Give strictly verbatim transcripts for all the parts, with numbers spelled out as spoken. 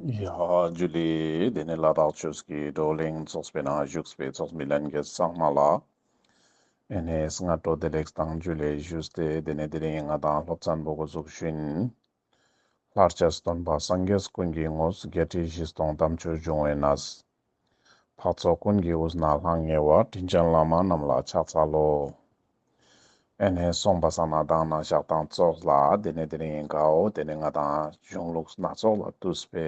ཡ་ཇུ་ལེ། དེ་ནས་ལ་དྭགས་ཆོས་ཀྱི་བགྲོ་གླེང་ཚོགས་པའི་ནང་བཞུགས་པའི་ཚོགས་མི་ལྷན་རྒྱས་ཚང་མ་ལ་ཨེ་ནས་སྔ་དྲོ་བདེ་ལེགས་དང་ཇུ་ལེ་ཞུས་ཏེ། དེ་ནས་དེ་རིང་ང་དང་སློབ་ཚན་པོ་འགོ་འཛུགས་ཤིན། ལྷར་བཅས་སྟོན་པ་སངས་རྒྱས་ཀུན་གྱི་དངོས། བརྒྱད་ཁྲི་བཞི་སྟོང་དམ་ཆོས་འབྱུང་བའི་གནས། འཕགས་ཚོགས་ཀུན་གྱི་དབུས་ན་ལྷང་ངེ་བ། དྲིན་ཅན་བླ་མ་རྣམས་ལ་ཕྱག་འཚལ་ལོ། ཨེ་ནས་སོང་པ་སང་ན་མདང་ནང་ཞག་དང་ཙོགས་ལ་དེ་ནས་དེ་རིང་གའོ་དེ་ནས་ང་དང་གཞུང་ལུགས་སྣ་ཚོགས་ལས་བཏུས་པའི་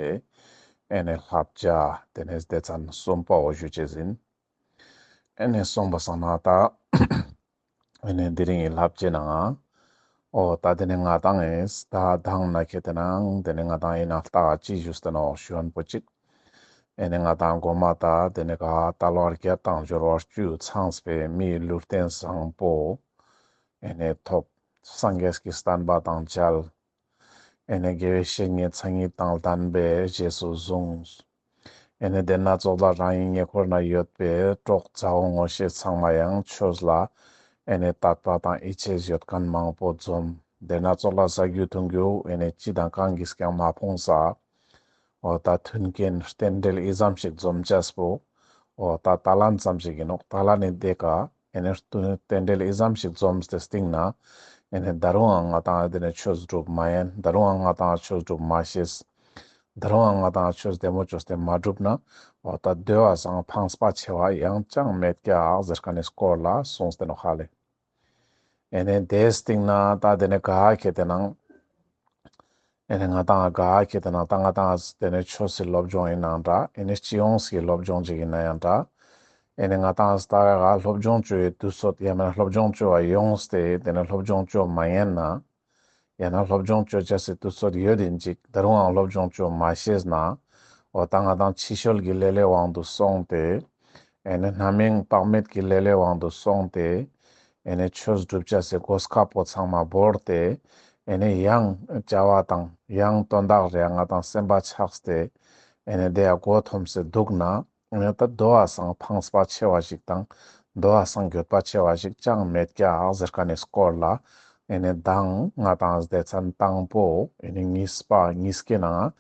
ཨེ་ནས་བསླབ་བྱ་དེ་ནས་སྡེ་ཚན་གསུམ་པའོ་ཞུ་ཅེས་ཨིན། ཨེ་ནས་སོང་པ་སང་ན་ད་ཨེ་ནས་དེ་རིང་གི་བསླབ་བྱའི་ནང་འོ་ད་དེ་ནས་ང་དང་ཨེ་ད་མདང་ནང་ཁེ་དེ་ནང་དེ་ནས་ང་དང་ཨེ་ནས་ལྟ་ཅི་ཞུས་ཏེ་ནོག་ཞུ་བན་པོ་ཅིག་ཨེ་ནས་ང་དང་གོ་མ་ད་དེ་ནས་ག་དལ་བ་བརྒྱད་དང་འབྱོར་བ་བཅུ་ཚང་བའི་མིའི་ལུས་རྟེན་བཟང་པོ་ཨེ་ནས་ཐོབ། སངས་རྒྱས་ཀྱི་བསྟན་པ་དང་མཇལ། ཨེ་ནས་དགེ་བའི་བཤེས་གཉེན་མཚན་ཉིད་དང་ལྡན་པའི་རྗེས་སུ་བཟུང་། ཨེ་ནས་དེ་ན་ཙོགས་ལ་རང་ཉིད་ཉེ་འཁོར་ན་ཡོད་པའི་གྲོགས་མཛའ་བོ་ངོ་ཤེས་ཚང་མ་ཡང་ཆོས་ལ་ཨེ་ནས་དད་པ་དང་ཡིད་ཆེས་ཡོད་མཁན་མང་པོ་འཛོམས། དེ་ན་ཙོགས་ལ་ཟ་རྒྱུ་འཐུང་རྒྱུ་ཨེ་ནས་ཅི་དང་གང་གིས་ཀྱང་མ་ཕོངས་ས། འོ་ད་མཐུན་རྐྱེན་རྟེན་འབྲེལ་ཨི་ཙམ་ཞིག་འཛོམས་ཅེས་པོ། འོ་ད་ད་ལན་ཙམ་ཞིག་ཨིན་ནོག་ད་ལན་ནི་དེ་ཀ་ཨེ་ནས་རྟེན་འབྲེལ་ཨི་ཙམ་ཞིག་འཛོམས་ཏེ་སྟིང་ན་ཨེ་ནས་ད་རུང་ང་དང་དེ་ནས་ཆོས་སྒྲུབ་མ་ཉན། ད་རུང་ང་དང་ཆོས་སྒྲུབ་མ་ཤེས། ད་རུང་ང་དང་ཆོས་བདེ་མོ་ཅོས་ཏེ་མ་སྒྲུབ་ན་འོ་ད་དེ་བ་སང་ཕངས་པ་ཆེ་བ་ཡང་ཅང་མེད་ཀྱག་ཟེར་མཁན་ནི་སྐོར་ལ་གསུངས་ཏེ་ནོག་ཧ་ལེ། ཨེ་ནས་དེའི་སྟིང་ན་ད་དེ་ནས་ག་ཁེ་དེ་ནང་ཨེ་ནས་ང་དང་ག་ཁེ་དེ་ནང་ད་ང་དང་དེ་ནས་ཆོས་སི་སློབ་སྦྱོང་ཨིན་ནའང་འདྲ། ཨེ་ནས་སྤྱི་ཡོངས་ཀྱི་སློབ་སྦྱོང་ཅིག་ཨིན་ན་ཡང་འདྲ། ཨེ་ནས་ང་དང་ད་ག་སློབ་སྦྱོང་ཅོ་བའི་དུས་ཚོད་ཡང་མེན་ན་སློབ་སྦྱོང་ཅོ་བ་ཡོངས་ཏེ་དེ་ནས་སློབ་སྦྱོང་ཅོ་མ་ཉན་ན། ཡང་ན་སློབ་སྦྱོང་ཅོ་ཅེས་སི་དུས་ཚོད་ཡོད་ཨིན་ཅིག་ད་རུང་ཡང་སློབ་སྦྱོང་ཅོ་མ་ཤེས་ན། འོ་ད་ང་དང་ཕྱི་བཤོལ་གྱི་ལེ་ལོའི་དབང་དུ་སོང་སྟེ། ཨེ་ནས་རྣམ་གཡེང་དཔག་མེད་ཀྱི་ལེ་ལོའི་དབང་དུ་སོང་སྟེ། ཨེ་ནས་ཆོས་སྒྲུབ་ཅེས་སི་གོ་སྐབས་པོ་ཚང་མ་བོར་ཏེ། ཨེ་ནས་ཡང་བྱ་བ་དང་ཡང་དོན་དག་རེ་ང་དང་སེམས་པ་ཆགས་ཏེ། ཨེ་ནས་དེ་ཡང་མགོ་འཐོམས་སེ་འདུག་ན། ཨེ་ནས་ད་དོ་བ་སང་ཕངས་པ་ཆེ་བ་ཞིག་དང་དོ་བ་སང་འགྱོད་པ་ཆེ་བ་ཞིག་ཅང་མེད་ཀྱག་ཟེར་མཁན་ནི་སྐོར་ལ་ཨེ་ནས་མདང་ང་དང་སྡེ་ཚན་དང་པོ་ཨེ་ནས་གཉིས་པ་གཉིས་ཀའི་ནང་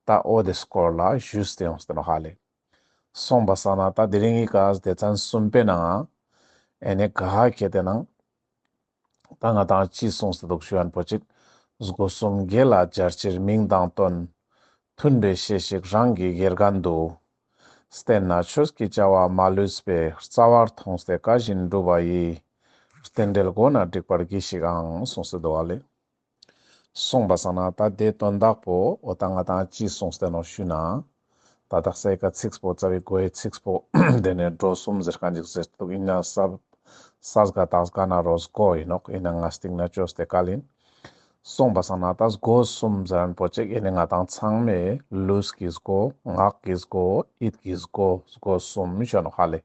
ད་འོ་དེ་སྐོར་ལ་ཞུས་ཏེ་ཡོངས་ཏེ་ནོག་ཧ་ལེ། སོང་པ་སང་ན་ད་དེ་རིང་གི་ཀ་སྡེ་ཚན་གསུམ་པའི་ནང་ཨེ་ནས་ག་ཁེ་དེ་ནང་ད་ང་དང་ཅི་གསུངས་ཏེ་འདུག་ཞུ་བན་པོ་ཅིག་སྒོ་གསུམ་དགེ་ལ་སྦྱར་ཕྱིར་མིང་དང་དོན། མཐུན་པའི་བཤེས་ཤིག་རང་གི་དགེ་རྒན་དུ། བསྟེན་ན་ཆོས་ཀྱི་བྱ་བ་མ་ལུས་པའི། རྩ་བར་མཐོང་སྟེ་བཀའ་བཞིན་སྒྲུབ་པ་ཡིས། རྟེན་འབྲེལ་གོ་ན་འགྲིག་པར་གྱིས་ཤིག་ཨང་གསུངས་ཏེ་འདུག་ཧ་ལེ། སོང་པ་སང་ན་ད་དེ་དོན་དག་པོ་འོ་ད་ང་དང་ཅི་གསུངས་ཏེ་ནོག་ཞུ་ན། ད་དག་སའི་ཀ་ཚིགས་པོ་རྩ་བའི་མགོའི་ཚིགས་པོ་དེ་ནས་འགྲོ་གསུམ་ཟེར་མཁན་ཅིག་ཟེར་འདུག་ཨིན་ན་ས་ས་ག་དག་ག་ན་རོ་སྒོ་ཨིན་ནོག་ཨིན་ན་ང་སྟིང་ན་ཅོས་ཏེ་བཀལ་ཨིན། སོང་པ་སང་ན་ད་སྒོ་གསུམ་ཟེར་མཁན་པོ་ཅིག་ཨེ་ནས་ང་དང་ཚང་མའི་ལུས་ཀྱི་སྒོ། ངག་གི་སྒོ། ཡིད་ཀྱི་སྒོ། སྒོ་གསུམ་ཞུ་ནོག་ཧ་ལེ།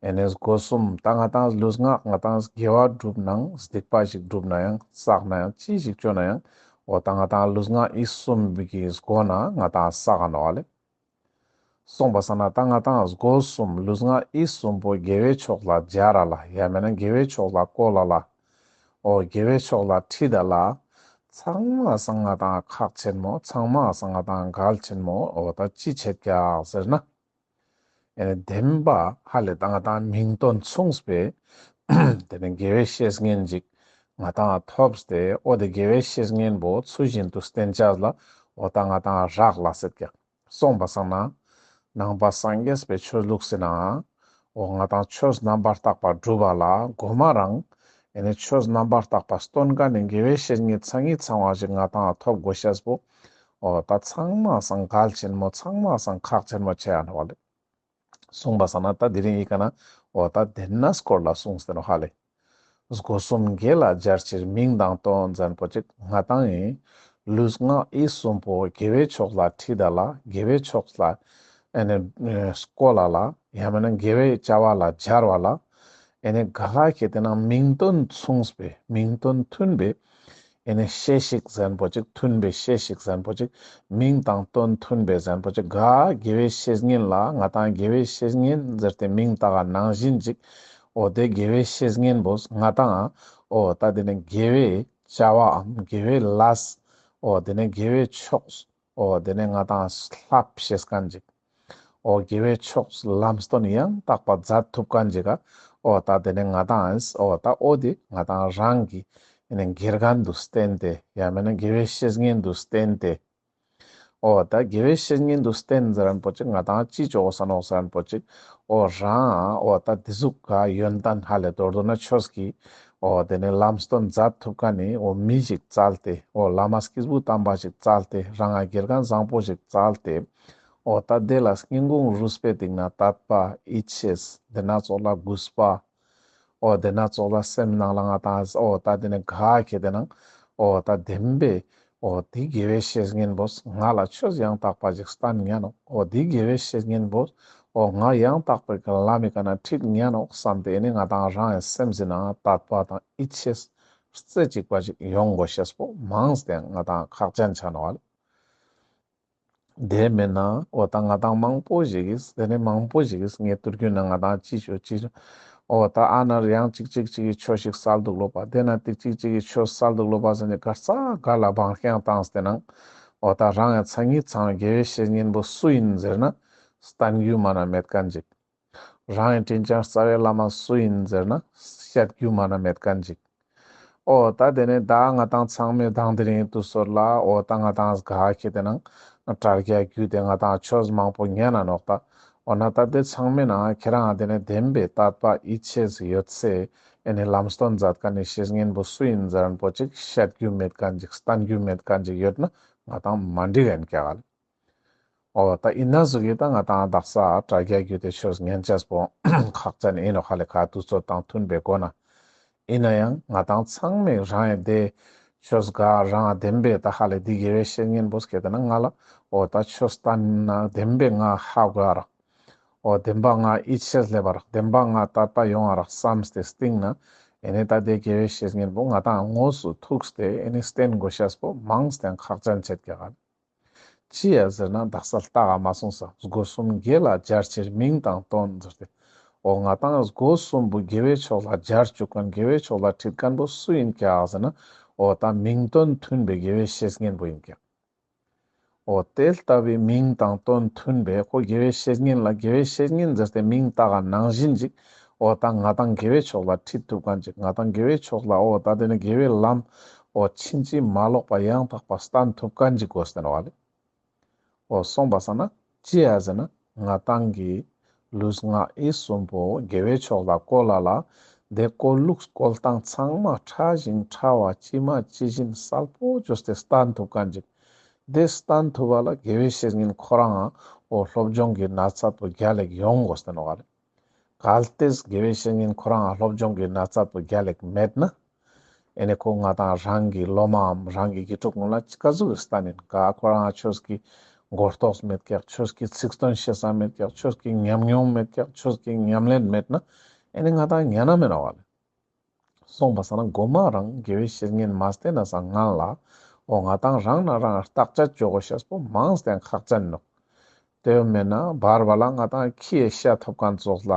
ཨེ་ནས་སྒོ་གསུམ་ད་ང་དང་ལུས་ངག་ང་དང་དགེ་བ་སྒྲུབ་ནའང་སྡིག་པ་ཞིག་སྒྲུབ་ནའང་བསགས་ནའང་ཅི་ཞིག་ཅོ་ནའང་འོ་ད་ང་དང་ལུས་ངག་ཡིད་གསུམ་གྱི་སྒོ་ནས་ང་དང་བསགས་ནོག་ཧ་ལེ། སོང་པ་སང་ན་ད་ང་དང་སྒོ་གསུམ་ལུས་ངག་ཡིད་གསུམ་པོ་དགེ་བའི་ཕྱོགས་ལ་སྦྱར་ར་ལ་ཡང་མེན་ན་དགེ་བའི་ཕྱོགས་ལ་བཀོལ་ལ་ལ། འོ་དགེ་བའི་ཕྱོགས་ལ་ཁྲིད་ད་ལ། ཚང་མ་སང་ང་དང་ཁག་ཆེན་མོ་ཚང་མ་སང་ང་དང་གལ་ཆེན་མོ་འོ་ད་ཅི་ཆེད་ཀྱག་ཟེར་ན། ཨེ་ནས་བདེན་པ་ཧ་ལེ་ད་ང་དང་མིང་དོན་མཚུངས་པའི་དེ་ནས་དགེ་བའི་བཤེས་གཉེན་ཅིག་ང་དང་ཐོབ་སྟེ་འོ་དེ་དགེ་བའི་བཤེས་གཉེན་པོ་ཚུལ་བཞིན་དུ་བསྟེན་ཅེས་ལ་འོ་ད་ང་དང་རག་ལས་ཏེ་ཀྱག་སོང་པ་སང་ན་ནང་པ་སངས་རྒྱས་པའི་ཆོས་ལུགས་སི་ནང་འོ་ང་དང་ཆོས་རྣམ་པར་དག་པ་སྒྲུབ་པ་ལ་གོ་མ་རང་ཨེ་ནས་ཆོས་རྣམ་པར་དག་པ་སྟོན་མཁན་ནི་དགེ་བའི་བཤེས་གཉེན་མཚན་ཉིད་ཚང་བ་ཞིག་ང་དང་ཐོབ་དགོས་ཤེས་པོ་འོ་ད་ཚང་མ་སང་གལ་ཆེན་མོ་ཚང་མ་སང་ཁག་ཆེན་མོ་ཆེ་ཡ་ནོག་ཧ་ལེ། སོང་པ་སང་ན་ད་དེ་རིང་ཨི་ཀ་ན་འོ་ད་དེ་ན་སྐོར་ལ་གསུངས་ཏེ་ནོག་ཧ་ལེ། སྒོ་གསུམ་དགེ་ལ་སྦྱར་ཕྱིར་མིང་དང་དོན་ཟེར་མཁན་པོ་ཅིག་ང་དང་ངི་ལུས་ངག་ཡིད་གསུམ་པོ་དགེ་བའི་ཕྱོགས་ལ་ཁྲིད་ད་ལ་དགེ་བའི་ཕྱོགས་ལ་ཨེ་ནས་བཀོལ་ལ་ལ་ཡང་མེན་ན་དགེ་བའི་བྱ་བ་ལ་སྦྱར་བ་ལ་ཨེ་ནས་ག་ཁེ་དེ་ནང་མིང་དོན་མཚུངས་པའི་མིང་དོན་མཐུན་པའི་ཨེ་ནས་བཤེས་ཤིག་ཟེར་མཁན་པོ་ཅིག་མཐུན་པའི་བཤེས་ཤིག་ཟེར་མཁན་པོ་ཅིག་མིང་དང་དོན་མཐུན་པའི་ཟེར་མཁན་པོ་ཅིག་ག་དགེ་བའི་བཤེས་གཉེན་ལ་ང་དང་དགེ་བའི་བཤེས་གཉེན་ཟེར་ཏེ་མིང་བཏགས་པ་ནང་བཞིན་ཅིག་འོ་དེ་དགེ་བའི་བཤེས་གཉེན་པོ་ང་དང་འོ་ད་དེ་ནས་དགེ་བའི་བྱ་བའམ་དགེ་བའི་ལས་འོ་དེ་ནས་དགེ་བའི་ཕྱོགས་ འོ་དེ་ནས་ང་དང་ལྷབ་ཤེས་མཁན་ཅིག་འོ་དགེ་བའི་ཕྱོགས་ལམ་སྟོན་ཡང་དག་པ་མཛད་ཐུབ་མཁན་ཅིག་ག་འོ་ད་དེ་ནས་ང་དང་འོ་ད་འོ་དེ་ང་དང་རང་གི་ཨེ་ནས་དགེ་རྒན་དུ་བསྟེན་ཏེ་ཡང་མེད་ན་དགེ་བའི་བཤེས་གཉེན་དུ་བསྟེན་ཏེ། འོ་ད་དགེ་བའི་བཤེས་གཉེན་དུ་བསྟེན་ཟེར་མཁན་པོ་ཅིག་ང་དང་ཅི་ཅོ་དགོས་ས་ནོག་ཟེར་མཁན་པོ་ཅིག་འོ་རང་འོ་ད་དེ་ཟུག་ག་ཡོན་ཏན་ཧ་ལས་མདོར་བསྡུ་ན་ཆོས་ཀྱི་འོ་དེ་ནས་ལམ་སྟོན་མཛད་ཐུབ་མཁན་ནི་འོ་མི་ཞིག་བཙལ་ཏེ་འོ་བླ་མ་སྐྱེས་བུ་དམ་པ་ཞིག་བཙལ་ཏེ་རང་ང་དགེ་རྒན་བཟང་པོ་ཞིག་བཙལ་ཏེ་འོ་ད་དེ་ལ་སྙིང་ཁུང་རུས་པའི་གཏིང་ན་དད་པ་ཡིད་ཆེས་དེ་ན་ཙོགས་ལ་གུས་པ། འོ་དེ་ན་ཙོགས་ལ་སེམས་ནང་ལ་ང་དང་འོ་ད་དེ་ནས་ག་ཁེ་དེ་ནང་འོ་ད་བདེན་པའི་འོ་དེ་དགེ་བའི་བཤེས་གཉེན་པོས་ང་ལ་ཆོས་ཡང་དག་པ་ཞིག་བསྟན་ཉན་ནོག་འོ་དེ་དགེ་བའི་བཤེས་གཉེན་པོས་འོ་ང་ཡང་དག་པའི་ཀ་ལམ་མི་ཀ་ན་ཁྲིད་ཉན་ནོག་བསམ་སྟེ་ཨེ་ནི་ང་དང་རང་ཡང་སེམས་སི་ནང་དད་པ་དང་ཡིད་ཆེས་རྩེ་གཅིག་པ་ཞིག་ཡོང་དགོས་ཤེས་པོ་མང་སྟེ་ང་དང་ཁག་ཅན་ཆ་ནོག་ཨ་ལེ། དེ་མེད་ན་འོ་ད་ང་དང་མང་པོ་ཞིག་གིས་དེ་ནས་མང་པོ་ཞིག་གིས་ངས་ཐུར་རྒྱུད་ན་ང་དང་ཅི་ཞོ་ཅི་ཞོ་འོ་ད་ཨ་ན་ཡང་ཅིག་ཅིག་ཅིག་གི་ཆོས་ཤིག་སལ་འདུག་ལོ་པ། དེ་ན་ཏིག་ཅིག་ཅིག་གི་ཆོས་སལ་འདུག་ལོ་པ་ཟེར་ནས་གར་ས་གར་ལ་བང་རྐྱང་བཏང་སྟེ་ནང་འོ་ད་རང་ཡང་མཚན་ཉིད་ཚང་དགེ་བའི་བཤེས་གཉེན་པོ་སུ་ཡིན་ཟེར་ན་བསྟན་རྒྱུ་མ་ན་མེད་མཁན་ཅིག་རང་ཡང་དྲིན་ཅན་རྩ་བའི་བླ་མ་སུ་ཡིན་ཟེར་ན་བཤད་རྒྱུ་མ་ན་མེད་མཁན་ཅིག་འོ་ད་དེ་ནས་ད་ང་དང་ཚང་མས་དང་དེ་རིང་དུས་ཚོད་ལ་འོ་ད་ང་དང་ག་ཁེ་དེ་ནང་དྲ་རྒྱ་བརྒྱུད་དེ་ང་དང་ཆོས་མང་པོ་ཉན་ན་ནོག་ད། འོ་ན་ད་དེ་ཚང་མའི་ནང་ཁྱེད་རང་དེ་ནས་བདེན་པའི་དད་པ་ཡིད་ཆེས་ཡོད་སའི་ཨེ་ནི་ལམ་སྟོན་མཛད་མཁན་ནི་བཤེས་གཉེན་པོ་སུ་ཡིན་ཟེར་མཁན་པོ་ཅིག་བཤད་རྒྱུ་མེད་མཁན་ཅིག་བསྟན་རྒྱུ་མེད་མཁན་ཅིག་ཡོད་ན་ང་དང་མ་འགྲིག་གན་ཀྱག་ཨ་ལེ། འོ་ད་ཡིན་ན་ཟུག་གི་ད་ང་དང་དག་ས་དྲ་རྒྱ་བརྒྱུད་དེ་ཆོས་ཉན་ཆས་པོ་ཁག་ཅན་ཡིན་ནོག་ཧ་ལེ། ཁ་དུས་ཚོད་དང་མཐུན་པའི་སྒོ་ན། ཡིན་ན་ཡང་ང་དང་ཚང་མས་རང་ཡང་དེ་ཆོས་ག་རང་བདེན་པའི་ད་ཧ་ལེ་འདི་དགེ་བའི་བཤེས་གཉེན་པོ་སྐད་དེ་ན་ང་ལ་འོ་ད་ཆོས་བསྟན་ན་བདེན་པའི་ང་ཧ་གོ་ཡ་རག་འོ་བདེན་པ་ང་ཡིད་ཆེས་སླེབས་པ་རག་བདེན་པ་ང་དད་པ་ཡོང་ང་རག་བསམ་སྟེ་སྟིང་ན་ཨེ་ནི་ད་དེ་དགེ་བའི་བཤེས་གཉེན་པོ་ང་དང་དངོས་སུ་ཐུག་སྟེ་ཨེ་ནི་བསྟེན་དགོས་ཤེས་པོ་མང་སྟེ་ཁག་ཅན་ཆེད་ཀྱག་ཨ། ཅི་ཡ་ཟེར་ན་དག་ས་ལྟ་ག་མ་སོང་ས་སྒོ་གསུམ་དགེ་ལ་སྦྱར་ཕྱིར་མིང་དང་དོན་ཟེར་ཏེ། འོ་ང་དང་སྒོ་གསུམ་པོ་དགེ་བའི་ཕྱོགས་ལ་སྦྱར་བཅུག་མཁན་དགེ་བའི་ཕྱོགས་ལ་ཁྲིད་མཁན་པོ་སུ་ཡིན་ཀྱག་ཟེར་ན། འོ་ད་མིང་དོན་མཐུན་པའི་དགེ་བའི་བཤེས་གཉེན་པོ་ཡིན་ཀྱག་འོ་དེ་ལྟ་བུའི་མིང་དང་དོན་མཐུན་པའི་ཁོ་དགེ་བའི་བཤེས་གཉེན་ལ་དགེ་བའི་བཤེས་གཉེན་ཟེར་ཏེ་མིང་བཏགས་པ་ནང་བཞིན་ཅིག་འོ་ད་ང་དང་དགེ་བའི་ཕྱོགས་ལ་ཁྲིད་ཐུབ་མཁན་ཅིག་ང་དང་དགེ་བའི་ཕྱོགས་ལ་འོ་ད་དེ་ནི་དགེ་བའི་ལམ་འོ་ཕྱིན་ཅི་མ་ལོག་པ་ཡང་དག་པ་བསྟན་ཐུབ་མཁན་ཅིག་དགོས་ཏེ་ནོག་ཨ་ལེ། འོ་སོང་པ་སང་ན་ཅི་ཡ་ཟེར་ན་ང་དང་གི་ལུས་ངག་ཡིད་གསུམ་པོ་དགེ་བའི་ཕྱོགས་ལ་བཀོལ་ལ་ལ་དེ་བཀོལ་ལུགས་བཀོལ་སྟངས་ཚང་མ་ཕྲ་ཞིང་ཕྲ་བ་ཇི་མ་ཇི་བཞིན་གསལ་པོ་བཅོས་ཏེ་བསྟན་ཐུབ་མཁན་ཅིག་དེ་བསྟན་ཐུབ་པ་ལ་དགེ་བའི་བཤེས་གཉེན་ཁོ་རང་ང་འོ་སློབ་སྦྱོང་གི་ན་ཚད་པོ་རྒྱལ་ལེགས་ཡོང་དགོས་ཏེ་ནོག་ཨ་ལེ། གལ་ཏེ་དགེ་བའི་བཤེས་གཉེན་ཁོ་རང་ང་སློབ་སྦྱོང་གི་ན་ཚད་པོ་རྒྱལ་ལེགས་མེད་ན། ཨེ་ནི་ཁོ་ང་དང་རང་གི་སློབ་མའམ་རང་གི་དགེ་ཕྲུག་ངོ་ལ་ཅི་ག་ཟུག་གི་སྟན་ཡིན་ག་ཁོ་རང་ང་ཆོས་ཀྱི་གོ་རྟོགས་མེད་ཀྱག་ཆོས་ཀྱི་ཚིག་དོན་ཤེས་ས་མེད་ཀྱག་ཆོས་ཀྱི་ཉམས་མྱོང་མེད་ཀྱག་ཆོས་ཀྱི་ཉམས་ལེན་མེད་ན་ཨེ་ནི་ང་དང་ཉན་ན་མེད་ནོག་ཨ་ལེ། སོང་པ་སང་ན་མགོ་མ་རང་དགེ་བའི་བཤེས་གཉེན་མ་བསྟེན་ན་སང་ང་ལ་འོ་ང་དང་རང་ན་རང་བརྟག་དཔྱད་བཅོ་དགོས་ཤེས་པོ་མང་སྟེ་ཁག་ཅན་ནོག་དེ་མེད་ན་བར་བར་ལ་ང་དང་ཁྱི་ཡི་ཤ་ཐོབ་མཁན་ཙོགས་ལ་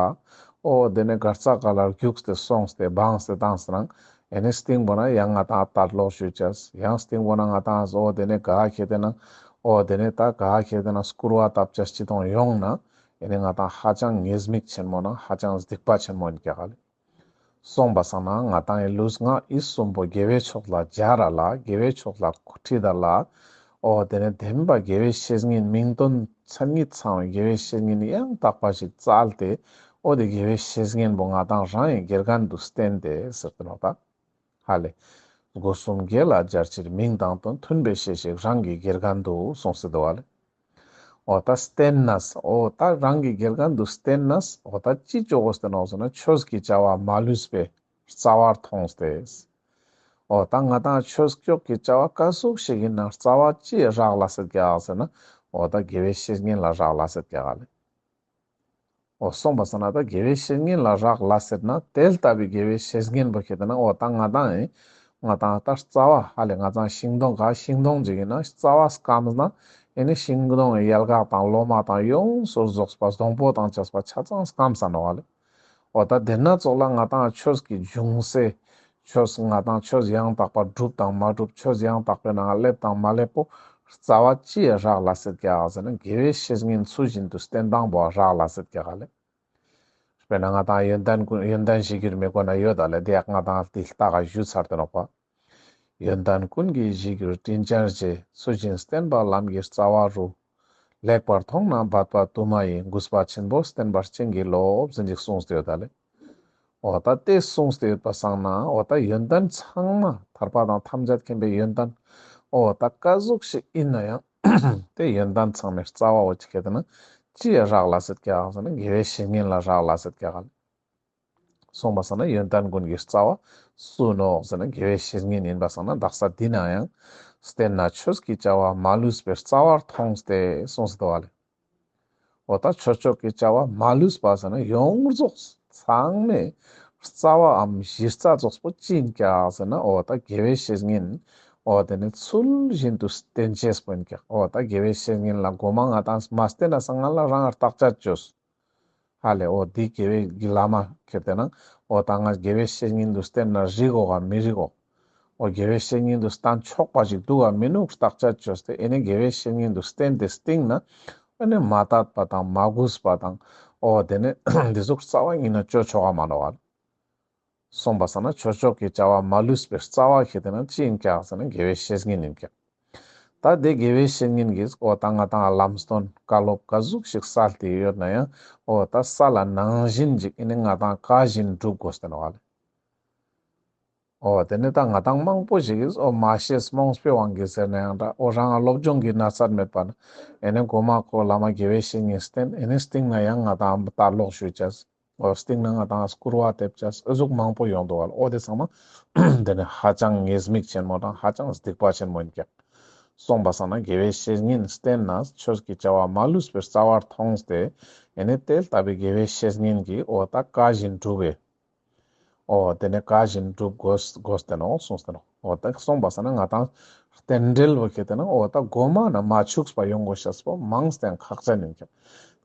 འོ་དེ་ནས་གར་ས་ག་ལ་རྒྱུགས་ཏེ་སོང་སྟེ་བངས་ཏེ་བཏང་སྟེ་ནང་ཨེ་ནི་སྟིང་པོ་ན་ཡང་ང་དང་ལྟ་ལོག་ཞུ་ཅེས་ཡང་སྟིང་པོ་ན་ང་དང་འོ་དེ་ནས་ག་ཁེ་དེ་ན་འོ་དེ་ནས་ད་ག་ཁེ་དེ་ན་སྐུར་བ་བཏབ་ཅེས་ཅི་དང་ཡོང་ན་ཨེ་ནི་ང་དང་ཧ་ཅང་ཉེས་དམིགས་ཆེན་མོ་ན་ཧ་ཅང་སྡིག་པ་ཆེན་མོ་ཡིན་ཀྱག་ལེ། སོང་པ་སང་ན་ང་དང་ངི་ལུས་ངག་ཡིད་གསུམ་པོ་དགེ་བའི་ཕྱོགས་ལ་སྦྱར་ར་ལ་དགེ་བའི་ཕྱོགས་ལ་ཁྲིད་ད་ལ། འོ་དེ་ནས་བདེན་པ་དགེ་བའི་བཤེས་གཉེན་མིང་དོན་མཚན་ཉིད་ཚང་བའི་དགེ་བའི་བཤེས་གཉེན་ཡང་དག་པ་ཞིག་བཙལ་ཏེ་འོ་དེ་དགེ་བའི་བཤེས་གཉེན་པོ་ང་དང་རང་ངི་དགེ་རྒན་དུ་བསྟེན་ཏེ་ཟེར་ཏེ་ནོག་ད། ཧ་ལེ། སྒོ་གསུམ་དགེ་ལ་སྦྱར་ཕྱིར་མིང་དང་དོན་མཐུན་པའི་བཤེས་ཤིག་རང་གི་དགེ་རྒན་དུ་གསུངས་སེ་འདུག་ཧ་ལེ། འོ་ད་བསྟེན་ནས་འོ་ད་རང་གི་དགེ་རྒན་དུ་བསྟེན་ནས་འོ་ད་ཅི་བཅོ་དགོས་ཏེ་ནོག་ཟེར་ན་ཆོས་ཀྱི་བྱ་བ་མ་ལུས་པའི་རྩ་བར་མཐོང་སྟེ། འོ་ད་ང་དང་ཆོས་ཕྱོགས་ཀྱི་བྱ་བ་ག་ཟུག་ཞིག་ཡིན་ན་རྩ་བ་ཅི་རག་ལས་སེ་ཀྱག་ཟེར་ན་འོ་ད་དགེ་བའི་བཤེས་གཉེན་ལ་རག་ལས་སེ་ཀྱག་ལེ། འོ་སོང་པ་སང་ན་ད་དགེ་བའི་བཤེས་གཉེན་ལ་རག་ལས་སེ་ན་དེ་ལྟ་བུའི་དགེ་བའི་བཤེས་གཉེན་པོ་ཁྱེད་དེ་ན་འོ་ད་ང་དང་ཡིན། ང་དང་ད་རྩ་བ་ཧ་ལེ་ང་དང་ཤིང་སྡོང་ག་ཤིང་སྡོང་ཅིག་ཡིན་ན་རྩ་བ་སྐམས་ན་ཨེ་ནི་ཤིང་སྡོང་གི་ཡལ་ག་དང་ལོ་མ་དང་ཡོངས་སུ་རྫོགས་པ་སྡོང་པོ་དང་བཅས་པ་ཆ་ཚང་སྐམས་ས་ནོག་ཧ་ལེ། འོ་ད་དེ་ན་ཙོགས་ལ་ང་དང་ཆོས་ཀྱི་འབྱུང་སའི་ཆོས་ང་དང་ཆོས་ཡང་དག་པ་སྒྲུབ་དང་མ་སྒྲུབ་ཆོས་ཡང་དག་པའི་ནང་སླེབས་དང་མ་སླེབས་པོ་ རྩ་བ་ཅི་ཡ་རག་ལས་སད་ཀྱག་ཟེར་ན་དགེ་བའི་བཤེས་གཉེན་ཚུལ་བཞིན་དུ་བསྟེན་སྟངས་པོ་རག་ལས་སད་ཀྱག་ལེ། དཔེར་ན་ང་ཏང་ཡོན་ཏན་ཀུན་ཡོན་ཏན་ཞི་གྱུར་མའི་སྒོ་ན་ཡོད་ད་ལེ། དེ་ཡག་ང་ཏང་དེ་ལྟ་ག་ཞུ་ཚར་ཏེ་ནོག་པ། ཡོན་ཏན་ཀུན་གྱི་གཞིར་གྱུར་དྲིན་ཅན་རྗེ། ཚུལ་བཞིན་བསྟེན་པ་ལམ་གྱི་རྩ་བ་རུ། ལེགས་པར་མཐོང་ན་འབད་པ་དུ་མ་ཡིས། གུས་པ་ཆེན་པོས་བསྟེན་པར་བྱིན་གྱིས་རློབས། ཟེར་ཅིག་གསུངས་ཏེ་ཡོད་ད་ལེ། འོ་ད་དེ་གསུངས་ཏེ་ཡོད་པ་སང་ན་འོ་ད་ཡོན་ཏན་ཚང་མ་ཐར་པ་དང་ཐམས་ཅད་མཁྱེན་པའི་ཡོན་ཏན་འོ་ད་ཀ་ཟུག་ཞིག་ཡིན་ན་ཡང་དེ་ཡོན་ཏན་ཚང་མའི་རྩ་བ་འོ་ཅི་ཁེ་ཏེ་ན་ཅི་ཡ་རག་ལས་སད་ཀྱག་ཟེར་ན་དགེ་བའི་བཤེས་གཉེན་ལ་རག་ལས་སད་ཀྱག་ལེ། གསུངས་པ་སང་ན་ཡོན་ཏན་ཀུན་གྱི་རྩ་བ་སུ་ནོག་ཟེར་ན་དགེ་བའི་བཤེས་གཉེན་ཡིན་པ་སང་ན་དག་ས་འདི་ན་ཡང་བསྟེན་ན་ཆོས་ཀྱི་བྱ་བ་མ་ལུས་པའི་རྩ་བར་མཐོང་སྟེ་གསུངས་སུ་འདུག་པ་ལེ། འོ་ད་ཆོས་ཕྱོགས་ཀྱི་བྱ་བ་མ་ལུས་པ་ཟེར་ན་ཡོངས་རྫོགས་ཚང་མའི་རྩ་བའམ་གཞི་རྩ་རྫོགས་པོ་ཅི་ཡིན་ཀྱག་ཟེར་ན་འོ་ད་དགེ་བའི་བཤེས་གཉེན་འོ་དེ་ནི་ཚུལ་བཞིན་དུ་བསྟེན་ཅེས་པོ་ཡིན་ཀྱག་འོ་ད་དགེ་བའི་བཤེས་གཉེན་ལ་མགོ་མ་ང་ཏང་མ་བསྟེན་ན་སང་ང་ལ་རང་བརྟག་དཔྱད་བཅོས། ཧ་ལེ། འོ་འདི་དགེ་བའི་གི་བླ་མ་ཁྱེར་ཏེ་ན་འོ་ད་ང་དགེ་བའི་བཤེས་གཉེན་དུ་བསྟེན་ན་རིགས་འོ་ག་མི་རིགས་འོ། འོ་དགེ་བའི་བཤེས་གཉེན་དུ་བསྟེན་ཆོག་པ་ཞིག་འདུག་ག་མི་འདུག་བརྟག་དཔྱད་བཅོས་ཏེ་ཨེ་ནི་དགེ་བའི་བཤེས་གཉེན་དུ་བསྟེན་ཏེ་སྟིང་ན་ཨེ་ནི་མ་དད་པ་དང་མ་གུས་པ་དང་འོ་དེ་ནི་འདི་ཟུག་རྩ་བ་ཉིད་ནས་བཅོ་ཆོག་ག་མ་ནོག་ག། གསུངས་པ་སང་ན་ཆོས་ཕྱོགས་ཀྱི་བྱ་བ་མ་ལུས་པའི་རྩ་བ་ཁེ་ཏེ་ན་ཅི་ཡིན་ཀྱག་ཟེར་ན་དགེ་བའི་བཤེས་གཉེན་ཡིན་ཀྱག་ད་དེ་དགེ་བའི་བཤེས་གཉེན་གྱིས་འོ་ད་ང་ཏང་ལམ་སྟོན་བཀའ་སློབ་ཀ་ཟུག་ཞིག་སལ་ཏེ་ཡོད་ན་ཡང་འོ་ད་སལ་ལ་ནང་བཞིན་ཅིག་ཨེ་ནི་ང་ཏང་བཀའ་བཞིན་སྒྲུབ་དགོས་ཏེ་ནོག་ལེ། འོ་དེ་ནི་ད་ང་ཏང་མང་པོ་ཞིག་གིས་འོ་མ་ཤེས་རྨོངས་པའི་དབང་གིས་ཟེར་ན་ཡང་འདྲ། འོ་རང་ང་སློབ་སྦྱོང་གི་ན་ཚ་མེད་པ་ན་ཨེ་ནི་མགོ་མ་ཁོ་བླ་མ་དགེ་བའི་བཤེས་གཉེན་བསྟེན། ཨེ་ནི་སྟིང་ན་ཡང་ང་ཏང་ལྟ་ཀློག་ཞུ་ཅེས། འོ་སྟིང་ན་ང་ཏང་སྐུར་བ་འདེབས་ཅེས་ཨེ་ཟུག་མང་པོ་ཡོང་འདུག་ག་ལེ། འོ་དེ་ཚང་མ་དེ་ནི་ཧ་ཅང་ཉེས་དམིགས་ཆེན་མོ་དང་ཧ་ཅང་སྡིག་པ་ཆེན་མོ་ཡིན་ཀྱག་གསུངས་པ་སང་ན་དགེ་བའི་བཤེས་གཉེན་བསྟེན་ན་ཆོས་ཀྱི་བྱ་བ་མ་ལུས་པའི་རྩ་བར་མཐོང་སྟེ་ཨེ་ནི་དེ་ལྟ་བུའི་དགེ་བའི་བཤེས་གཉེན་གྱིས་འོ་ད་བཀའ་བཞིན་སྒྲུབ་པས། འོ་དེ་ནི་བཀའ་བཞིན་སྒྲུབ་དགོས་དགོས་ཏེ་ནོག་གསུངས་ཏེ་ནོག་འོ་ད་གསུངས་པ་སང་ན་ང་ཏང་རྟེན་འབྲེལ་བོ་ཁེ་ཏེ་ན་འོ་ད་མགོ་མ་ན་མ་འཆུགས་པ་ཡོང་དགོས་ཤེས་པོ་མང་སྟེ་ཁག་ཅན་ཡིན་ཀྱག་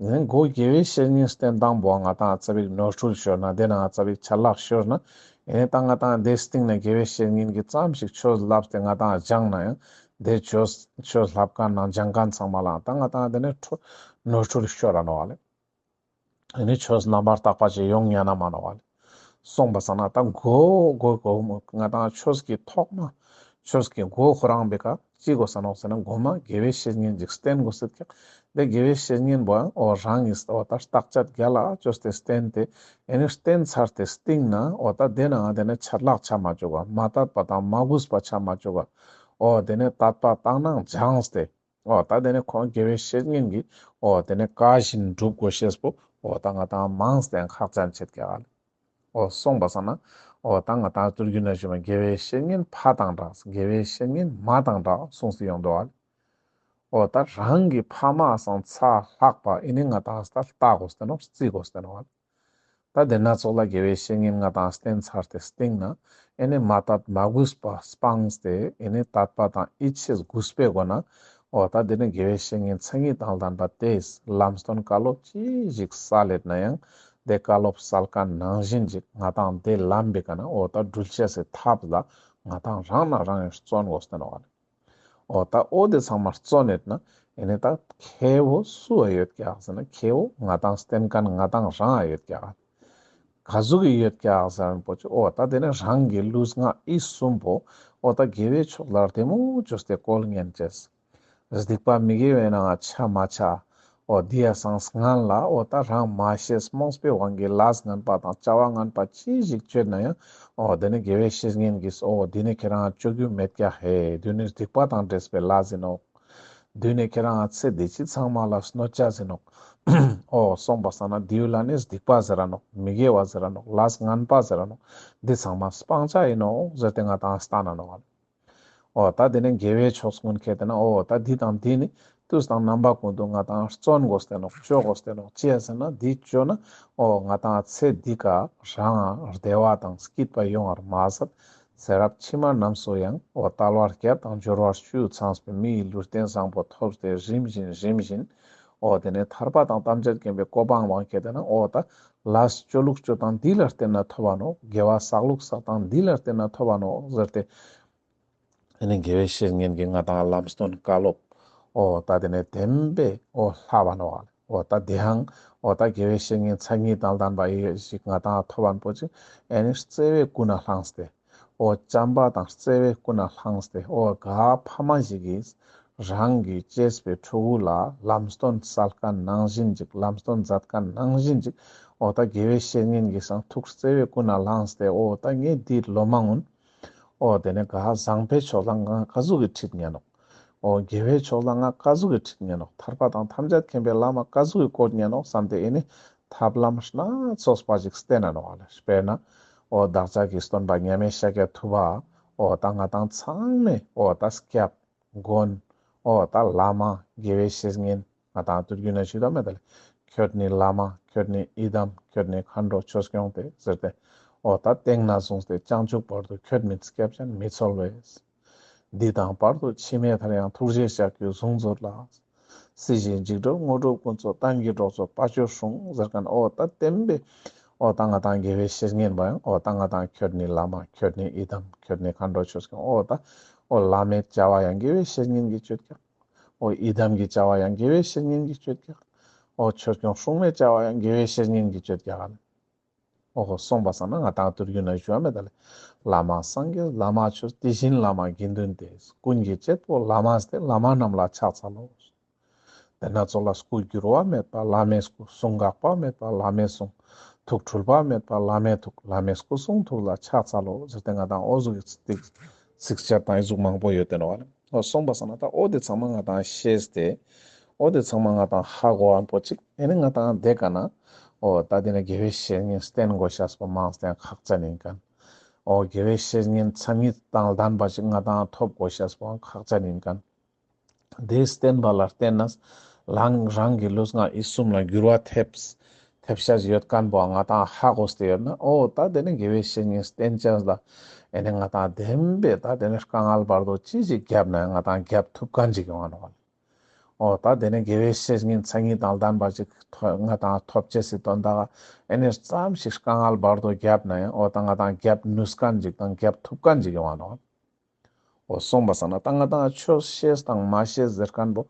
ཨེ་ནི་མགོ་དགེ་བའི་བཤེས་གཉེན་བསྟེན་སྟངས་པོ་ང་ཏང་ཙ་པིག་ནོར་འཁྲུལ་ཤོར་ན་དེ་ན་ཙ་པིག་ཆད་ལྷག་ཤོར་ན་ཨེ་ནི་ད་ང་ཏང་དེ་སྟིང་ན་དགེ་བའི་བཤེས་གཉེན་གྱིས་ཙམ་ཞིག་ཆོས་ལབ་སྟེ་ང་ཏང་སྦྱངས་ན་ཡང་དེ་ཆོས་ཆོས་ལབ་མཁན་ནང་སྦྱང་མཁན་ཚང་མ་ལ་ད་ང་ཏང་དེ་ནི་འཁྲུལ་ནོར་འཁྲུལ་ཤོར་ར་ནོག་ལེ། ཨེ་ནི་ཆོས་རྣམ་པར་དག་པ་ཅིག་ཡོང་ཉན་ན་མ་ནོག་ལེ། གསུངས་པ་སང་ན་ད་མགོ་མགོ་མགོ་ང་ཏང་ཆོས་ཀྱི་ཐོག་མ་ཆོས་ཀྱི་མགོ་ཁོ་རང་བེ་ཀ་ཅི་དགོས་ས་ནོག་ཟེར་ན་མགོ་མ་དགེ་བའི་བཤེས་གཉེན་ཅིག་བསྟེན་དགོས་ཟེར་ཀྱག་དེ་དགེ་བའི་བཤེས་གཉེན་པོ་ཡང་འོ་རང་གིས་འོ་ད་བརྟག་དཔྱད་རྒྱལ་ལ་བཅོས་ཏེ་བསྟེན་ཏེ་ཨེ་ནི་བསྟེན་ཚར་ཏེ་སྟིང་ན་འོ་ད་དེ་ན་དེ་ནི་ཆད་ལྷག་ཆ་མ་བཅུག་ག་མ་དད་པ་དང་མ་གུས་པ་ཆ་མ་བཅུག་ག་འོ་དེ་ནི་དད་པ་དག་སྣང་སྦྱངས་ཏེ། འོ་ད་དེ་ནི་ཁོང་དགེ་བའི་བཤེས་གཉེན་གྱིས་འོ་དེ་ནི་བཀའ་བཞིན་སྒྲུབ་དགོས་ཤེས་པོ་འོ་ད་ང་ཏང་མང་སྟེ་ཁག་ཅན་ཆེད་ཀྱག་ལེ། འོ་གསུངས་པ་སང་ན་འོ་ད་ང་ཏང་ཐུར་རྒྱུད་ན་ཞུ་མ་དགེ་བའི་བཤེས་གཉེན་ཕ་དང་འདྲ་དགེ་བའི་བཤེས་གཉེན་མ་དང་འདྲ་གསུངས་སུ་ཡོང་འདུག་ལེ། འོ་ད་རང་གི་ཕ་མ་སང་ཚ་ལྷག་པ་ཨེ་ནི་ང་ཏང་ལྟ་དགོས་ཏེ་ནོག་རྩི་དགོས་ཏེ་ནོག་ལེ། ད་དེ་ན་ཚོགས་ལ་དགེ་བའི་བཤེས་གཉེན་ང་ཏང་བསྟེན་ཚར་ཏེ་སྟིང་ན་ཨེ་ནི་མ་དད་མ་གུས་པ་སྤངས་ཏེ་ཨེ་ནི་དད་པ་དང་ཡིད་ཆེས་གུས་པའི་སྒོ་ན་འོ་ད་དེ་ནི་དགེ་བའི་བཤེས་གཉེན་མཚན་ཉིད་དང་ལྡན་པ་དེས་ལམ་སྟོན་བཀའ་སློབ་ཅི་ཞིག་སལ་ལེད་ན་ཡང་དེ་བཀའ་སློབ་སལ་མཁན་ནང་བཞིན་ཅིག་ང་ཏང་དེ་ལམ་བེ་ཀ་ན་འོ་ད་འགྲུལ་ཤེས་སི་ཐབས་ལ་ང་ཏང་རང་ན་རང་ཡང་བརྩོན་དགོས་ཏེ་ནོག་ལེ། འོ་ད་འོ་དེ་ཚང་མ་བརྩོན་ཡོད་ན་ཨེ་ནི་ད་ཁེ་བོ་སུ་ཡོད་ཀྱག་ཟེར་ན་ཁེ་བོ་ང་ཏང་བསྟེན་མཁན་ང་ཏང་རང་ཡོད་ཀྱག་ག་ཟུག་གི་ཡོད་ཀྱག་ཟེར་ན་པོ་ཅིག་འོ་ད་དེ་ནི་རང་གི་ལུས་ངག་ཡིད་གསུམ་པོ་འོ་ད་དགེ་བའི་ཕྱོགས་ལ་བདེ་མོ་བཅོས་ཏེ་བཀོལ་ཉན་ཅེས། སྡིག་པ་མི་དགེ་བའི་ནང་ཆ་མ་ཆ། འོ་དེ་ཡ་སང་སྔན་ལ་འོ་ད་རང་མ་ཤེས་རྨོངས་པའི་དབང་གིས་ལས་ངན་པ་དང་བྱ་བ་ངན་པ་ཅི་ཞིག་བཅོས་ན་ཡང་འོ་དེ་ནི་དགེ་བའི་བཤེས་གཉེན་གྱིས་འོ་དེ་ནི་ཁྱེད་རང་བཅོ་རྒྱུ་མེད་ཀྱག་ཧེ། དེ་ནི་སྡིག་པ་དང་འདྲེས་པའི་ལས་ཡིན་ནོག་དེ་ནི་ཁྱེད་རང་ཚེ་འདི་ཕྱི་ཚང་མ་ལ་གནོད་བྱ་ཡིན་ནོག་འོ་གསུངས་པ་སང་ན་དེ་ཡུལ་ལ་ནི་སྡིག་པ་ཟེར་ར་ནོག་མི་དགེ་བ་ཟེར་ར་ནོག་ལས་ངན་པ་ཟེར་ར་ནོག་འདི་ཚང་མ་སྤང་བྱ་ཡིན་ནོག་ཟེར་ཏེ་ང་ཏང་སྟན་ན་ནོག་འོ་ད་དེ་ནི་དགེ་བའི་ཕྱོགས་ཀུན་ཁྱེར་ཏེ་ན་འོ་ད་འདི་དང་འདི་ནི་དུས་དང་རྣམ་པ་ཀུན་ཏུ་ང་ཏང་བརྩོན་དགོས་ཏེ་ནོག་བཅོ་དགོས་ཏེ་ནོག་ཅི་ཡ་ཟེར་ན་འདི་བཅོ་ན་འོ་ང་ཏང་ཚེ་འདི་ཀ་རང་བདེ་བ་དང་སྐྱིད་པ་ཡོང་བར་མ་ཟད་ཚེ་རབས་ཕྱི་མ་རྣམས་སུ་ཡང་འོ་དལ་བ་བརྒྱད་དང་འབྱོར་བ་བཅུ་ཚང་བའི་མི་ཡི་ལུས་རྟེན་བཟང་པོ་ཐོབ་སྟེ་རིམ་བཞིན་རིམ་བཞིན་འོ་དེ་ནི་ཐར་པ་དང་ཐམས་ཅད་མཁྱེན་པའི་གོ་འཕང་བོ་ཁྱེར་ཏེ་ན་འོ་ད་ལས་བཅོ་ལུགས་བཅོ་སྟངས་འདི་ལ་བརྟེན་ན་ཐོབ་བ་ནོག་དགེ་བ་བསགས་ལུགས་བསགས་སྟངས་འདི་ལ་བརྟེན་ན་ཐོབ་བ་ནོག་ཟེར་ཏེ། ཨེ་ནི་དགེ་བའི་བཤེས་གཉེན་གྱིས་ང་ཏང་ལམ་སྟོན་བཀའ་སློབ་ འོ་ད་དེ་ནས་བདེན་པའི་འོ་ལྷ་བ་ནོག་ལེ། འོ་ད་དེ་ཡང་འོ་ད་དགེ་བའི་བཤེས་གཉེན་མཚན་ཉིད་དང་ལྡན་པ་ཡི་ཞིག་ང་དང་ཐོབ་བན་པོ་ཅིག་ཨེ་ནི་བརྩེ་བའི་སྐུ་ན་བླངས་ཏེ། འོ་བྱམས་པ་དང་བརྩེ་བའི་སྐུ་ན་བླངས་ཏེ། འོ་ག་ཕ་མ་ཞིག་གིས་རང་གི་གཅེས་པའི་ཕྲུ་གུ་ལ་ལམ་སྟོན་སལ་མཁན་ནང་བཞིན་ཅིག་ལམ་སྟོན་མཛད་མཁན་ནང་བཞིན་ཅིག་འོ་ད་དགེ་བའི་བཤེས་གཉེན་གྱིས་སང་ཐུགས་བརྩེ་བའི་སྐུ་ན་བླངས་ཏེ། འོ་ད་ངས་འདི་ལོ་མང་ངུན་འོ་དེ་ནས་ག་བཟང་པོའི་ཕྱོགས་ལ་ང་ག་ཟུག་གི་ཁྲིད་ཉན་ནོག་འོ་དགེ་བའི་ཕྱོགས་ལ་ང་ག་ཟུག་གི་ཁྲིད་ཉན་ནོག་ཐར་པ་དང་ཐམས་ཅད་མཁྱེན་པའི་ལམ་ག་ཟུག་གི་བཀོད་ཉན་ནོག་བསམ་སྟེ་ཨེ་ནི་ཐབས་ལམ་སྣ་ཚོགས་པ་ཞིག་བསྟེན་ན་ནོག་ལེ། དཔེར་ན་འོ་བདག་ཅག་གི་སྟོན་པ་མཉམ་མེད་ཤཱཀྱ་ཐུབ་པ་འོ་ད་ང་དང་ཚང་མས་འོ་ད་སྐྱབས་མགོན་འོ་ད་བླ་མ་དགེ་བའི་བཤེས་གཉེན་ང་དང་དུས་རྒྱུན་ན་ཞུ་ད་མེད་ད་ལེ། ཁྱོད་ནི་བླ་མ། ཁྱོད་ནི་ཡི་དམ། ཁྱོད་ནི་མཁའ་འགྲོ་ཆོས་སྐྱོང་སྟེ་ཟེར་ཏེ། འོ་ད་སྟེང་ན་བཟུང་སྟེ་བྱང་ཆུབ་བར་དུ་ཁྱོད་མི་སྐྱབས་ཅན་མི་འཚོལ་བས། འདི་དང་བར་དུ་འཆི་མེད་མཐར་ཡང་ཐུགས་རྗེས་ཤཱཀྱའི་གཟུངས་མཛོད་ལ། སྲིད་ཞིའི་འཇིགས་སྒྲོལ་དངོས་གྲུབ་ཀུན་སྩོལ་གཏན་གྱི་གྲོགས་སུ་དཔའ་སྤྱོད་སྲུང་ཟེར་མཁན་འོ་ད་བདེན་པའི་འོ་ད་ང་དང་དགེ་བའི་བཤེས་གཉེན་པ་ཡང་འོ་ད་ང་དང་ཁྱོད་ནི་བླ་མ། ཁྱོད་ནི་ཡི་དམ། ཁྱོད་ནི་མཁའ་འགྲོ་ཆོས་སྐྱོང་། འོ་ད་འོ་བླ་མའི་བྱ་བ་ཡང་དགེ་བའི་བཤེས་གཉེན་གྱིས་སྤྱོད་ཀྱག་འོ་ཡི་དམ་གྱི་བྱ་བ་ཡང་དགེ་བའི་བཤེས་གཉེན་གྱིས་སྤྱོད་ཀྱག་འོ་ཆོས་སྐྱོང་སྲུང་མའི་བྱ་བ་ཡང་དགེ་བའི་བཤེས་གཉེན་གྱིས་སྤྱོད་ཀྱག་ལེ། འོ་སོང་པ་སང་ན་ང་དང་དུས་རྒྱུན་ན་ཞུ་བ་མེད་ད་ལེ། བླ་མ་སངས་རྒྱས་བླ་མ་ཆོས། དེ་བཞིན་བླ་མ་དགེ་འདུན་ཏེ། ཀུན་གྱི་གཅེས་པོ་བླ་མ་སྟེ། བླ་མ་རྣམས་ལ་ཕྱག་འཚལ་ལོ། དེ་ན་ཚོགས་ལ་སྐུ་འགྱུར་བ་མེད་པ་བླ་མའི་སྐུ། གསུང་འགག་པ་མེད་པ་བླ་མའི་གསུང་། ཐུགས་འཁྲུལ་པ་མེད་པ་བླ་མའི་ཐུགས། བླ་མའི་སྐུ་གསུང་ཐུགས་ལ་ཕྱག་འཚལ་ལོ་ཟེར་ཏེ་ང་དང་འོ་ཟུག་གི་ཚིག་ཚིགས་བཅད་དང་ཨི་ཟུག་མང་པོ་ཡོད་དེ་ནོག་ལེ། འོ་སོང་པ་སང་ན་ད་འོ་དེ་ཚང་མ་ང་དང་ཤེས་ཏེ། འོ་དེ་ཚང་མ་ང་དང་ཧ་གོ་བན་པོ་ཅིག་ཨེ་ནི་ང་དང་དེ་ཀ་ན་འོ་ད་དེ་ནི་དགེ་བའི་བཤེས་གཉེན་བསྟེན་དགོས་ཤེས་པོ་མང་སྟེ་ཁག་ཅན་ཡིན་མཁན། འོ་དགེ་བའི་བཤེས་གཉེན་མཚན་ཉིད་དང་ལྡན་པ་ཅིག་ང་དང་ཐོབ་དགོས་ཤེས་པོ་ཁག་ཅན་ཡིན་མཁན། དེ་བསྟེན་པ་ལ་བརྟེན་ནས་རང་རང་གི་ལུས་ངག་ཡིད་གསུམ་ལ་འགྱུར་བ་ཐེབས་ཐེབས་ཤེས་ཡོད་མཁན་པོ་ང་དང་ཧ་གོ་སྟེ་ཡོད་ན། འོ་ད་དེ་ནི་དགེ་བའི་བཤེས་གཉེན་བསྟེན་ཅེས་ལ་ཨེ་ནི་ང་དང་བདེན་པའི་ད་དེ་ནི་དཀའ་ངལ་བར་དོ་ཅི་ཞིག་བརྒྱབ་ན་ཡང་ང་དང་བརྒྱབ་ཐུབ་མཁན་ཅིག་ཡོང་ང་ནོག་ལེ། འོ་ད་དེ་ནི་དགེ་བའི་བཤེས་གཉེན་མཚན་ཉིད་དང་ལྡན་པ་ཅིག་ཐོ་ང་དང་ཐོབ་ཅེས་སི་དོན་དག་ཨེ་ནི་ཙམ་ཞིག་དཀའ་ངལ་བར་དོ་བརྒྱབ་ན་ཡང་འོ་ད་ང་དང་བརྒྱབ་ནུས་མཁན་ཅིག་དང་བརྒྱབ་ཐུབ་མཁན་ཅིག་ཡོང་ང་ནོག། འོ་སོང་པ་སང་ན་ད་ང་དང་ཆོས་ཤེས་དང་མ་ཤེས་ཟེར་མཁན་པོ་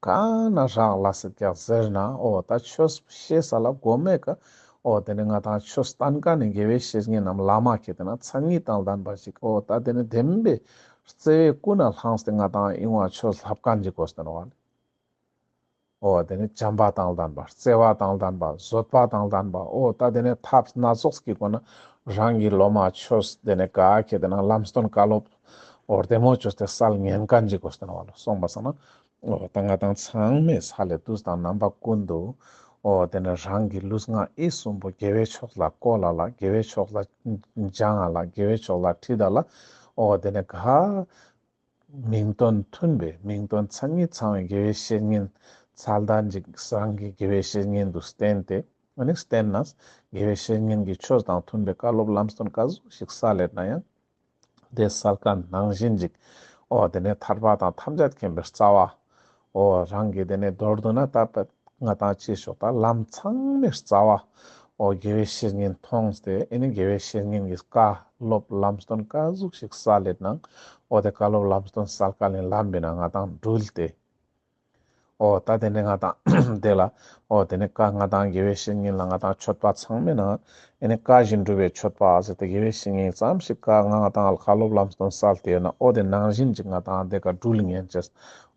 ག་ན་རག་ལས་སི་ཀྱག་ཟེར་ན། འོ་ད་ཆོས་ཤེས་ས་ལ་གོ་མེད་ཀ་འོ་དེ་ནི་ང་དང་ཆོས་བསྟན་མཁན་ནི་དགེ་བའི་བཤེས་གཉེན་ནམ་བླ་མ་ཁེ་དེ་ན་མཚན་ཉིད་དང་ལྡན་པ་ཞིག་འོ་ད་དེ་ནི་བདེན་པའི་བརྩེ་བའི་སྐུ་ན་བླངས་ཏེ་ང་དང་ཨིན་བ་ཆོས་ལབ་མཁན་ཅིག་དགོས་ཏེ་ནོག་ལེ། འོ་དེ་ནི་བྱམས་པ་དང་ལྡན་པ། བརྩེ་བ་དང་ལྡན་པ། བཟོད་པ་དང་ལྡན་པ། འོ་ད་དེ་ནི་ཐབས་སྣ་ཚོགས་ཀྱི་སྒོ་ན་རང་གི་སློབ་མ་ཆོས་དེ་ནི་ག་ཁེ་དེ་ན་ལམ་སྟོན་བཀའ་སློབ་འོ་བདེ་མོ་ཅོས་ཏེ་སལ་ཉན་མཁན་ཅིག་དགོས་ཏེ་ནོག་ལེ། སོང་པ་སང་ན་འོ་ད་ང་དང་ཚང་མས་ས་ལེ་དུས་དང་རྣམ་པ་ཀུན་ཏུ་འོ་དེ་ནི་རང་གི་ལུས་ངག་ཡིད་གསུམ་པོ་དགེ་བའི་ཕྱོགས་ལ་བཀོལ་ལ་ལ། དགེ་བའི་ཕྱོགས་ལ་སྦྱང་ང་ལ། དགེ་བའི་ཕྱོགས་ལ་ཁྲིད་ད་ལ། འོ་དེ་ནི་ག་མིང་དོན་མཐུན་པའི་མིང་དོན་མཚན་ཉིད་ཚང་བའི་དགེ་བའི་བཤེས་གཉེན་ཚད་ལྡན་ཅིག་རང་གི་དགེ་བའི་བཤེས་གཉེན་དུ་བསྟེན་ཏེ་ཨ་ནི་བསྟེན་ནས་དགེ་བའི་བཤེས་གཉེན་གྱི་ཆོས་དང་མཐུན་པའི་བཀའ་སློབ་ལམ་སྟོན་ག་ཟུག་ཞིག་སལ་ལེད་ན་ཡང་དེ་སལ་མཁན་ནང་བཞིན་ཅིག་འོ་དེ་ནི་ཐར་པ་དང་ཐམས་ཅད་མཁྱེན་པའི་རྩ་བ། འོ་རང་གི་དེ་ནི་མདོར་བསྡུ་ན་ད་ང་དང་ཅི་ཞོག་ད་ལམ་ཚང་མའི་རྩ་བ། འོ་དགེ་བའི་བཤེས་གཉེན་མཐོང་སྟེ་ཨེ་ནི་དགེ་བའི་བཤེས་གཉེན་གྱི་བཀའ་སློབ་ལམ་སྟོན་ག་ཟུག་ཞིག་སལ་ལེད་ནང་འོ་དེ་བཀའ་སློབ་ལམ་སྟོན་སལ་མཁན་ནི་ལམ་པའི་ནང་ང་དང་འགྲུལ་ཏེ། འོ་ད་དེ་ནི་ང་དང་དེ་ལ་འོ་དེ་ནི་བཀའ་ང་དང་དགེ་བའི་བཤེས་གཉེན་ལ་ང་དང་མཆོད་པ་ཚང་མའི་ནང་ཨེ་ནི་བཀའ་བཞིན་སྒྲུབ་པའི་མཆོད་པ་ཟེར་ཏེ་དགེ་བའི་བཤེས་གཉེན་ཙམ་ཞིག་བཀའ་ང་དང་བཀའ་སློབ་ལམ་སྟོན་སལ་ཏེ་ཡོད་ན་འོ་དེ་ནང་བཞིན་ཅིག་ང་དང་དེ་ཀ་འགྲུལ་ཉན་ཅེས།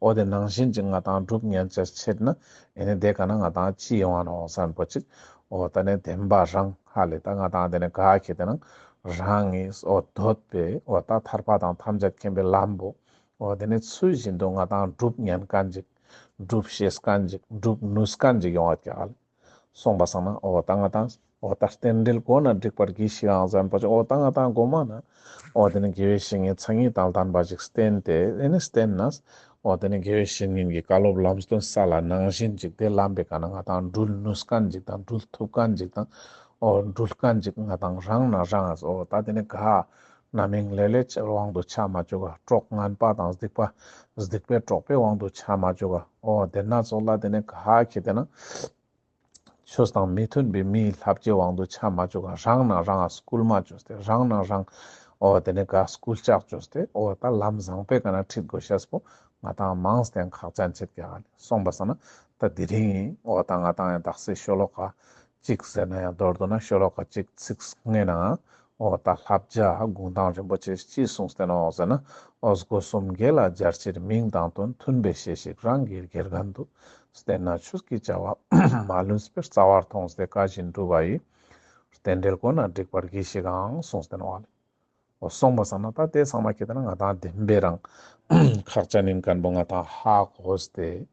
འོ་དེ་ནང་བཞིན་ཅིག་ང་དང་སྒྲུབ་ཉན་ཅེས་ཆེད་ན་ཨེ་ནི་དེ་ཀ་ན་ང་དང་ཅི་ཡོང་ང་ནོག་བསམ་པོ་ཅིག་འོ་ད་ནི་བདེན་པ་རང་ཧ་ལེ་ད་ང་དང་དེ་ནི་ག་ཁེ་དེ་ན་རང་ངི་འོ་འདོད་པའི་འོ་ད་ཐར་པ་དང་ཐམས་ཅད་མཁྱེན་པའི་ལམ་པོ་འོ་དེ་ནི་ཚུལ་བཞིན་དུ་ང་དང་སྒྲུབ་ཉན་མཁན་ཅིག་སྒྲུབ་ཤེས་མཁན་ཅིག་སྒྲུབ་ནུས་མཁན་ཅིག་ཡོང་བ་ཀྱག་ལེ། སོང་པ་སང་ན་འོ་ད་ང་དང་འོ་ད་རྟེན་འབྲེལ་གོ་ན་འགྲིག་པར་གྱིས་ཤིག་ཨང་ཟེར་མཁན་པོ་ཅིག་འོ་ད་ང་དང་གོ་མ་ན་འོ་དེ་ནི་དགེ་བའི་བཤེས་གཉེན་མཚན་ཉིད་དང་ལྡན་པ་ཅིག་བསྟེན་ཏེ་ཨེ་ནི་བསྟེན་ནས་འོ་དེ་ནི་དགེ་བའི་བཤེས་གཉེན་གྱི་བཀའ་སློབ་ལམ་སྟོན་སལ་ལ་ནང་བཞིན་ཅིག་དེ་ལམ་པའི་ཀ་ན་ང་དང་འགྲུལ་ནུས་མཁན་ཅིག་དང་འགྲུལ་ཐུབ་མཁན་ཅིག་དང་འོ་འགྲུལ་མཁན་ཅིག་ང་དང་རང་ན་རང་ཨ་འོ་ད་དེ་ནི་ག་རྣམ་གཡེང་ལེ་ལོའི་དབང་དུ་ཆ་མ་བཅུག་ག་གྲོགས་ངན་པ་དང་སྡིག་པ་སྡིག་པའི་གྲོགས་པོའི་དབང་དུ་ཆ་མ་བཅུག་ག་འོ་དེ་ན་ཚོགས་ལ་དེ་ནི་ག་ཁེ་དེ་ན། ཆོས་དང་མི་མཐུན་པའི་མིའི་བསླབ་བྱའི་དབང་དུ་ཆ་མ་བཅུག་ག་རང་ན་རང་ང་སྐུལ་མ་བཅོས་ཏེ་རང་ན་རང་འོ་དེ་ནི་ག་སྐུལ་ལྕག་བཅོས་ཏེ་འོ་ད་ལམ་བཟང་པོའི་ཀ་ན་ཁྲིད་དགོས་ཤེས་པོ་ ང་ཏང་མང་སྟེ་ཁག་ཅན་ཆེད་ཀྱག་ལེ། སོང་པ་སང་ན་ད་དེ་རིང་འོ་ད་ང་ཏང་ཡང་དག་ས་ཤོ་ལོ་ཀ་གཅིག་ཟེར་ན་ཡང་མདོར་བསྡུ་ན་ཤོ་ལོ་ཀ་གཅིག་ཚིགས་ལྔའི་ནང་འོ་ད་བསླབ་བྱ་གུང་ཐང་རིན་པོ་ཆེ་ཅི་གསུངས་ཏེ་ནོག་ཟེར་ན། འོ་སྒོ་གསུམ་དགེ་ལ་སྦྱར་ཕྱིར་མིང་དང་དོན། མཐུན་པའི་བཤེས་ཤིག་རང་གི་དགེ་རྒན་དུ། བསྟེན་ན་ཆོས་ཀྱི་བྱ་བ་མ་ལུས་པའི། རྩ་བར་མཐོང་སྟེ་བཀའ་བཞིན་སྒྲུབ་པ་ཡིས། རྟེན་འབྲེལ་ཀུན་ན་འགྲིག་པར་གྱིས་ཤིག་ཨང་གསུངས་ཏེ་ནོག་ལེ། འོ་སོང་པ་སང་ན་ད་དེ་ཚང་མ་ཁྱེད་ན་ང་ཏང་བདེན་པའི་རང་ཁག་ཅན་ཡིན་མཁན་པོ་ང་ཏང་ཧ་གོ་སྟེ།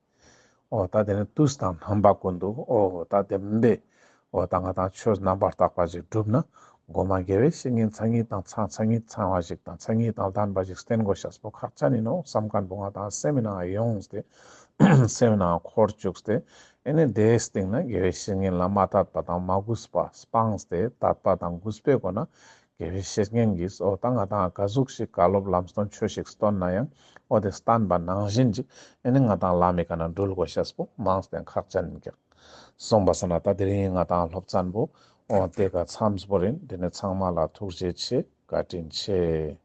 འོ་ད་དེ་ནི་དུས་དང་རྣམ་པ་ཀུན་ཏུ་འོ་ད་བདེན་པའི་འོ་ད་ང་ཏང་ཆོས་རྣམ་པར་དག་པ་ཞིག་བསྒྲུབ་ན། གོ་མ་དགེ་བའི་བཤེས་གཉེན་མཚན་ཉིད་དང་ཚང་མཚན་ཉིད་ཚང་བ་ཞིག་དང་མཚན་ཉིད་དང་ལྡན་པ་ཞིག་བསྟེན་དགོས་ཤེས་པོ་ཁག་ཅན་ཡིན་ནོག་བསམ་མཁན་པོ་ང་ཏང་སེམས་ནང་ཡོངས་ཏེ་སེམས་ནང་འཁོར་བཅུག་སྟེ། ཨེ་ནི་དེའི་སྟེང་ན་དགེ་བའི་བཤེས་གཉེན་ལ་མ་དད་པ་དང་མ་གུས་པ་སྤངས་ཏེ་དད་པ་དང་གུས་པའི་སྒོ་ན་དགེ་བའི་བཤེས་གཉེན་གྱིས་འོ་ད་ང་ཏང་ག་ཟུག་ཞིག་བཀའ་སློབ་ལམ་སྟོན་ཆོས་ཤིག་སྟོན་ན་ཡང་འོ་དེ་བསྟན་པ་ནང་བཞིན་ཅིག་ཨེ་ནི་ང་ཏང་ལམ་མི་ཀ་ན་འགྲུལ་དགོས་ཤེས་པོ་མང་སྟེ་ཁག་ཅན་ཡིན་ཀྱག་སོང་པ་སང་ན་ད་དེ་རིང་ང་ཏང་སློབ་ཚན་པོ་འོ་དེ་ཀ་མཚམས་པོ་རིན། དེ་ནི་ཚང་མ་ལ་ཐུགས་རྗེ་ཆེ། བཀའ་དྲིན་ཆེ།